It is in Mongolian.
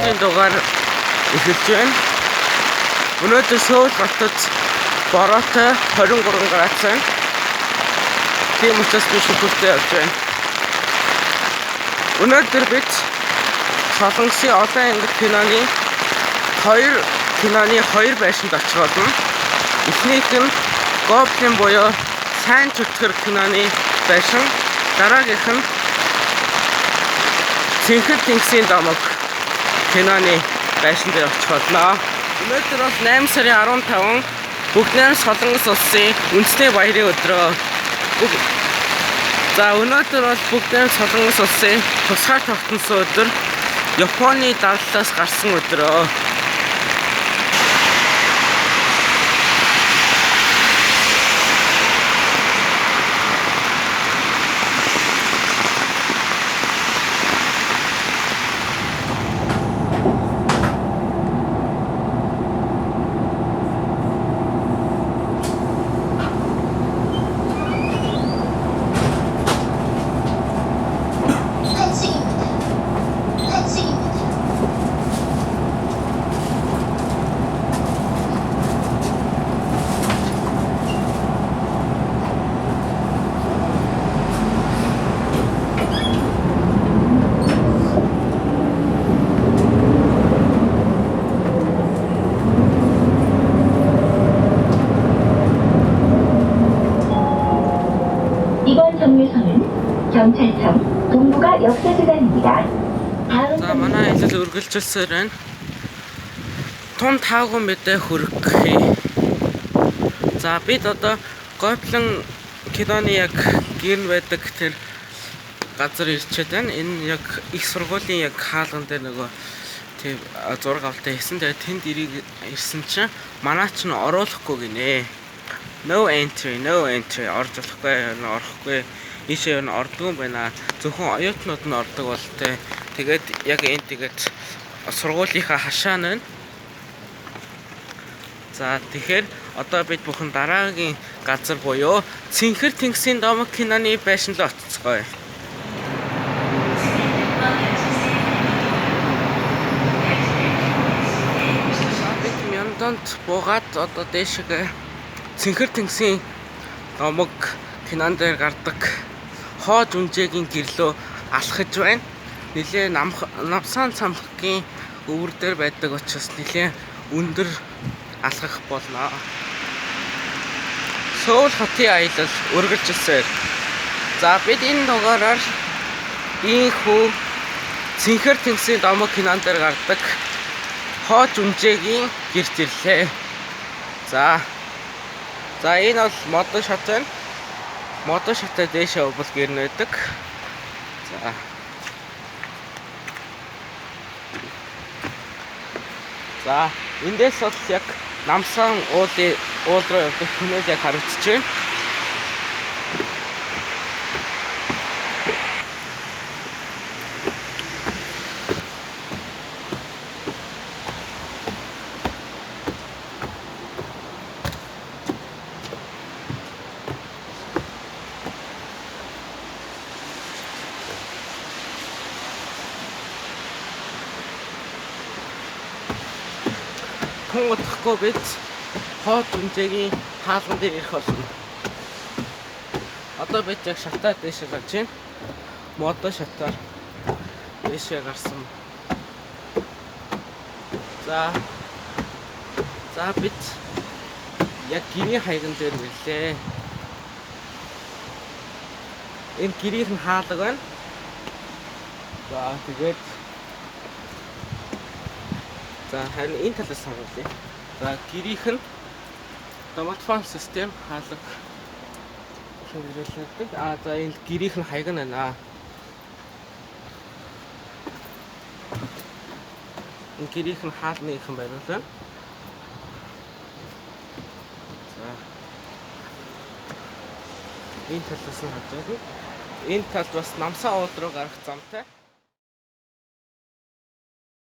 Өнөөдрийн дугаар эхэлж байна. Өнөөдөр Сөүл хотод бороотой 23 градус байна. Тийм учраас би шүхэртэй явж байна. Өнөөдөр бид Солонгосын олон анги киноны хоёр байшинд очих болно. Эхнийх нь Гоблин буюу сайн чөтгөр киноны байшин, дараагийнх нь Цэнхэр тэнгисийн домог киноны байшин дээр очих болно. Өнөөдөр бол 8 сарын 15 Бүгд найрамд Солонгос улсын үндэсний баярын өдрөө. За өнөөдөр бол Бүгд найрамд Солонгос улсын тусгаар тогтносон өдөр, Японы дарлалаас гарсан өдрөө. 환승입니다. 환승입니다. 이번 정류소는 경찰청 동북아 역사재단입니다. 다음 За манай аялал үргэлжилсээр байна. Тун таагүй мэдээ хүргэе. За бид одоо Гоблин киноны яг гэрн байдаг тэр газар ирчээд байна. Энэ яг их сургуулийн яг хаалган дээр нөгөө тийм зураг авалтаа хийсэн. Тэгээд тэнд ирсэн чинь манай ч нь оруулахгүй гинэ. No entry, no entry, орж болохгүй, орохгүй. Ийшээ ер нь ордгүй юм байна. Зөвхөн оюутнууд нь ордог бол тэ. Тэгээд яг энэ тэгээд сургуулийнхаа хашаа нь байна. За тэгэхээр одоо бид бүхэн дараагийн газар буюу Цэнхэр тэнгисийн домог киноны байшин руу очицгоё. Бид Мёндонд буугаад одоо дээшгээ Цэнхэр тэнгисийн домог кинон дээр гардаг Хоо Жүнжээгийн гэрлөө алхаж байна. Нилээ Намсан цамхгийн өвөр дээр байдаг учраас нилээ өндөр алхах болно. Сөүл хотын аялал үргэлжилсээр. За бид энэ дугаараар ийхүү Цэнхэр тэнгисийн домог кинон дээр гардаг Хоо Жүнжээгийн гэрт ирлээ. За. За энэ бол модон шат байна. Модон шатаа дээшээ явбал гэр нь байдаг. За. За эндээс бол яг Намсан уулын уул руу явдаг түнэл яг харагдаж байна. Тун удахгүй бид Хоо Жүнжээгийн хаалган дээр ирэх болно. Одоо бид яг шатаа дээшээ гарч байна. Модон шатаар дээшээ гарсан. За. За бид яг гэрийн хаяган дээр ирлээ. Энэ гэрийнх нь хаалга байна. За тэгээд за харин энэ талаас харуулъя. За гэрийнх нь доматфон систем хаалга хэрэглэгддэг. А за энэ гэрийнх нь хаяг нь байна. Энэ гэрийнх нь хаалныхан байрлал байна. За энэ талаас нь харж байна. Энэ талд бас Намсан уул руу гарах замтай.